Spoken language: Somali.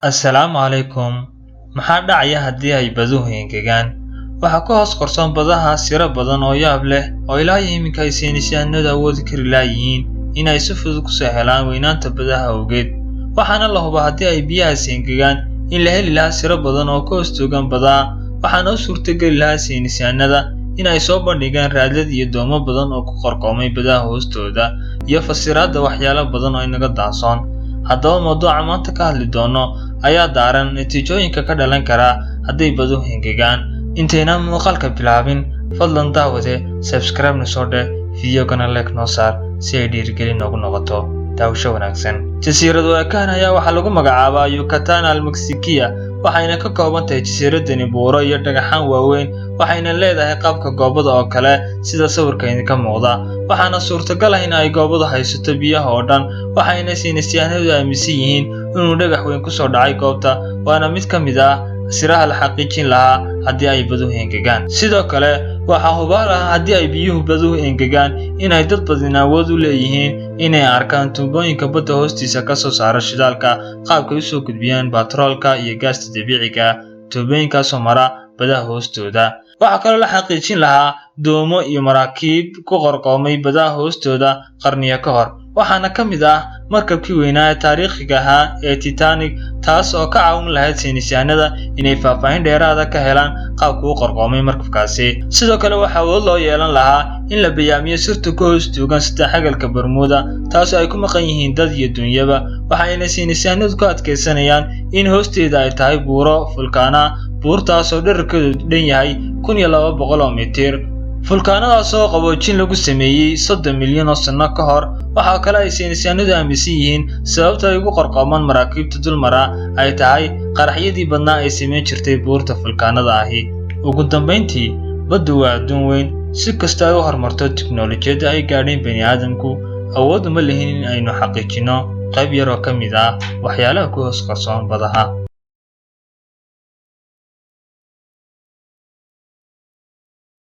Assalaamu calaykum. Maxaa dhacaya haddii ay baduhu engegaan? Waxaa ku hoos qarsoon badaha siro badan oo yaab leh oo ilaa iyo iminka ay saynisyahanadu awoodi kari laayihiin in ay si fudud ku soo helaan weynaanta badaha awgeed. Waxaana la hubaa haddii ay biyahaasi engegaan in la heli lahaa siro badan oo ka hoos toogan badaha, waxaana u suurtageli lahaa saynisyahanada in ay soo bandhigaan raadad iyo doomo badan oo ku qarqoomay badaha hoostooda iyo fasiraadda waxyaalo badan oo inaga daahsoon. Haddaba, mawduuca maanta ka hadli doono ayaa daaran natiijooyinka ka dhalan kara hadday baduhu engegaan. Intaynaan muuqaalka bilaabin, fadlan daawade, subscribe na soo dheh, videogana like noo saar si ay dhiirigelin noogu noqoto. Daawasho wanaagsan. Jasiirad waakaan ayaa waxaa lagu magacaabaa Yucatan Almexikiya, waxayna ka kooban tahay jasiiradani buuro iyo dhagaxaan waaweyn, waxayna leedahay qaabka goobada oo kale sida sawirka idinka muuqda. Waxaana suurtagal ah in ay goobadu haysato biyaha oo dhan, waxayna saynisyahanadu aaminsan yihiin inuu dhagax weyn kusoo dhacay goobta, waana mid ka mid ah siraha la xaqiijin lahaa haddii ay baduhu engegaan. Sidoo kale, waxaa hubaal ah haddii ay biyuhu baduhu engegaan in ay dad badan awood u leeyihiin inay arkaan tuubooyinka badda hoostiisa ka soo saara shidaalka, qaabkay usoo gudbiyaan batroolka iyo gaasta dabiiciga, tuubooyinkaasoo mara badaha hoostooda. Waxaa kaloo la xaqiijin lahaa doomo iyo maraakiib ku qarqoomay badaha hoostooda qarniyo ka hor, waxaana ka mid ah markabkii weynaa ee taariikhiga ahaa ee Titanic, taas oo ka caawin lahayd saynisyahanada inay faahfaahin dheeraada ka helaan qaabka u qarqoomay markabkaasi. Sidoo kale, waxaa awood loo yeelan lahaa in la bayaamiyo sirta ku hoos duugan saddexagalka Bermuda, taasoo ay ku maqan yihiin dad iyo dunyaba, waxayna saynisyahanadu ku adkaysanayaan in hoosteeda ay tahay buuro fulkaana, buurtaasoo dhererkeedu dhan yahay 1200 oo mitir, fulkaanadaas oo qaboojin lagu sameeyey 30 milyan oo sanno ka hor. Waxaa kale ay saynisyahanadu aaminsan yihiin sababta ay ugu qarqoomaan maraakiibta dulmara ay tahay qaraxyadii badnaa ay samayn jirtay buurta fulkaanada ahi. Ugu dambayntii, baddu waa adduun weyn. Si kasta ay u horumarto tiknoolajiyadda ay gaadheen bini'aadamku, awood uma lihin in aynu xaqiijinno qayb yar oo ka mid ah waxyaalaha ku hoos qarsoon badaha.